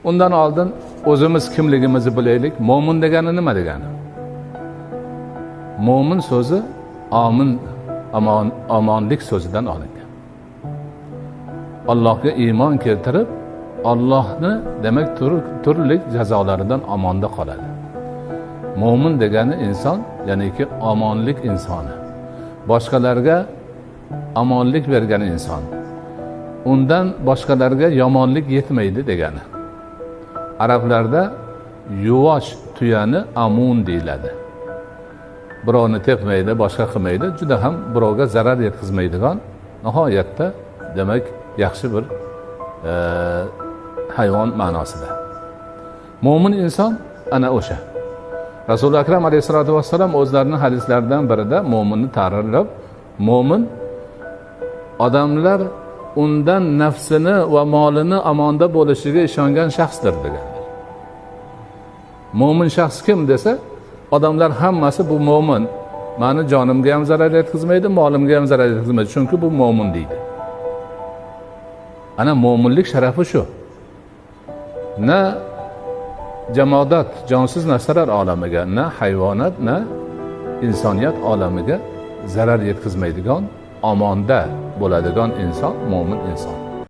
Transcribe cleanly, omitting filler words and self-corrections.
Undan oldin o'zimiz kimligimizni bilaylik. Mo'min degani nima degani? Mo'min so'zi omin, amon, omonlik so'zidan olingan. Allohga iymon keltirib, Allohni demak turli jazolaridan omonda qoladi. Mo'min degani inson, ya'niki omonlik insoni. Boshqalarga omonlik bergan inson. Undan boshqalarga yomonlik yetmaydi degani. Arablarda yuvosh tuyani amun deyiladi. Birovni tepmaydi, boshqa qilmaydi, juda ham birovga zarar yetkazmaydigan, nihoyatda demak yaxshi bir hayvon ma'nosida. Mo'min inson ana o'sha. Rasuli Akram alayhissalatu vassalam o'zlarining hadislaridan birida mo'minni ta'riflab, mo'min odamlar undan nafsini va molini omonda bo'lishiga ishongan shaxsdir deganlar. Mo'min shaxs kim desa, odamlar hammasi bu mo'min, mani jonimga ham zarar yetkazmaydi, molimga ham zarar yetkazmaydi, chunki bu mo'min deydi. Ana mo'minlik sharafi shu. Na jamodat, jonsiz narsalar olamiga, na hayvonot, na insoniyat olamiga zarar yetkazmaydigan, omonda bo'ladigan inson mo'min inson.